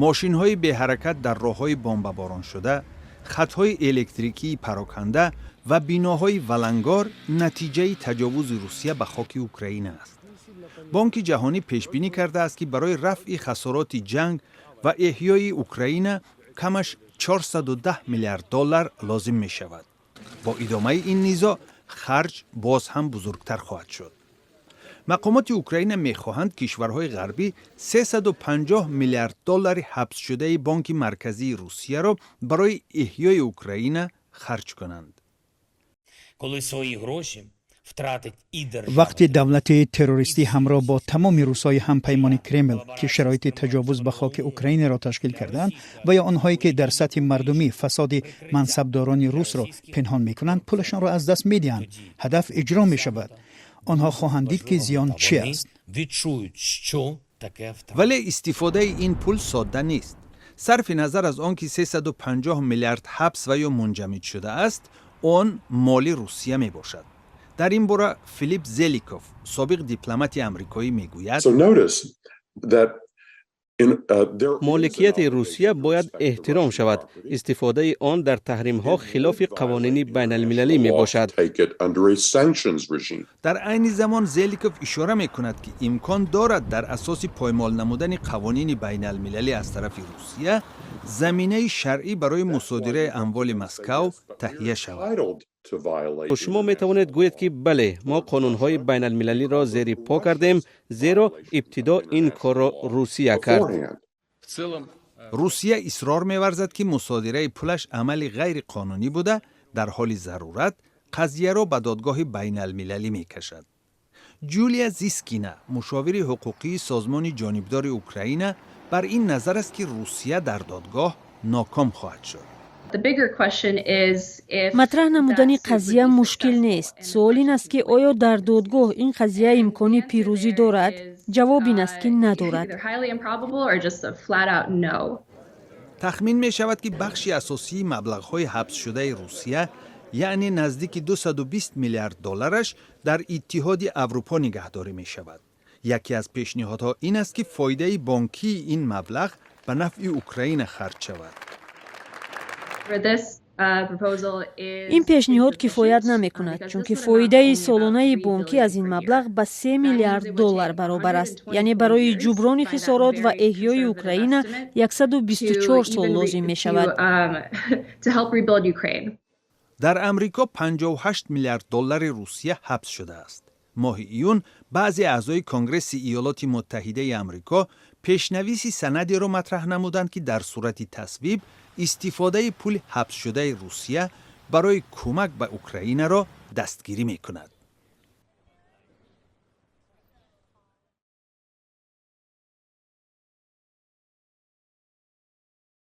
Мошинҳои беҳаракат дар роҳҳои бомбабороншуда, хатҳои электрикии пароканда ва биноҳои валангор натиҷаи таҷовузи Русия ба хоки Украина аст. Бонки Ҷаҳонӣ пешбинӣ кардааст, ки барои рафъи хасороти ҷанг ва эҳёи Украина камаш 410 миллиард доллар лозим мешавад. Бо идомаи ин низоъ харҷ боз ҳам бузургтар хоҳад шуд. Мақомоти Украина мехоҳанд кишварҳои ғарбӣ 350 миллиард доллари ҳабсшудаи Бонки Марказии Русияро барои эҳёи Украина харҷ кунанд. Коли свої гроші втратить і держава. Вақте давлати террористӣ ҳамроҳ бо тамоми русҳои ҳампаймони Кремл, ки шароити таҷовуз ба хоки Украинаро ташкил карданд, ва ё онҳое, ки дар сатҳи мардумӣ фасоди мансабдорони русро пинҳон мекунанд, пулашонро аз даст медиҳанд, ҳадаф иҷро мешавад. Онҳо хоҳанд дид, ки зиён чи аст. Відчують, що таке втрата. Вале истифодаи ин пул содда нест. Сарфи назар аз он ки 350 миллиард ҳабс ва ё мунҷамид шудааст, он моли Русия мебошад. Дар ин бора Филипп Зеликов, собиқ дипломати амрикоӣ, мегӯяд: Моликияти Русия бояд эҳтиром шавад. Истифодаи он дар таҳримҳо хилофи қавонини байналмилалӣ мебошад. Дар айни замон Зеликов ишора мекунад, ки имкон дорад дар асоси поймол намудани қавонини байналмилалӣ аз тарафи Русия заминаи шаръӣ барои мусодираи амволи Москав таҳия шавад. Шумо метавонед гӯед, ки бале, мо қонунҳои байналмилалиро зери по кардем, зеро ибтидо ин корро Русия кард. Русия исрор меварзад, ки мусодираи пулаш амали ғайриқонунӣ буда, дар ҳоли зарурат қазияро ба додгоҳи байналмилалӣ мекашад. Ҷулия Зискина, мушовири ҳуқуқии созмони ҷонибдори Украина, бар ин назар аст, ки Русия дар додгоҳ ноком хоҳад шуд. Матраҳ намудани қазия мушкил нест. Суол ин аст, ки оё дар додгоҳ ин қазия имкони пирӯзӣ дорад. Ҷавоб ин аст, ки надорад. Тахмин мешавад, ки бахши асосии маблағҳои ҳабсшудаи Русия, яъне наздики 220 миллиард доллараш, дар Иттиҳоди Аврупо нигаҳдорӣ мешавад. Яке аз пешниҳодҳо ин аст, ки фоидаи бонкии ин маблағ ба нафъи Украина харҷ шавад. Ин пешниҳод кифоят намекунад, чунки фоидаи солонаи бонкӣ аз ин маблағ ба 3 миллиард доллар баробар аст, яъне барои ҷуброни хисорот ва эҳёи Украина 124 сол лозим мешавад. Дар Амрико 58 миллиард доллари Русия ҳабс шудааст. Моҳи июн баъзе аъзои Конгресси Иёлоти Муттаҳидаи Амрико пешнависи санадеро матраҳ намуданд, ки дар сурати тасвиб истифодаи пули ҳабсшудаи Русия барои кӯмак ба Украинаро дастгирӣ мекунад.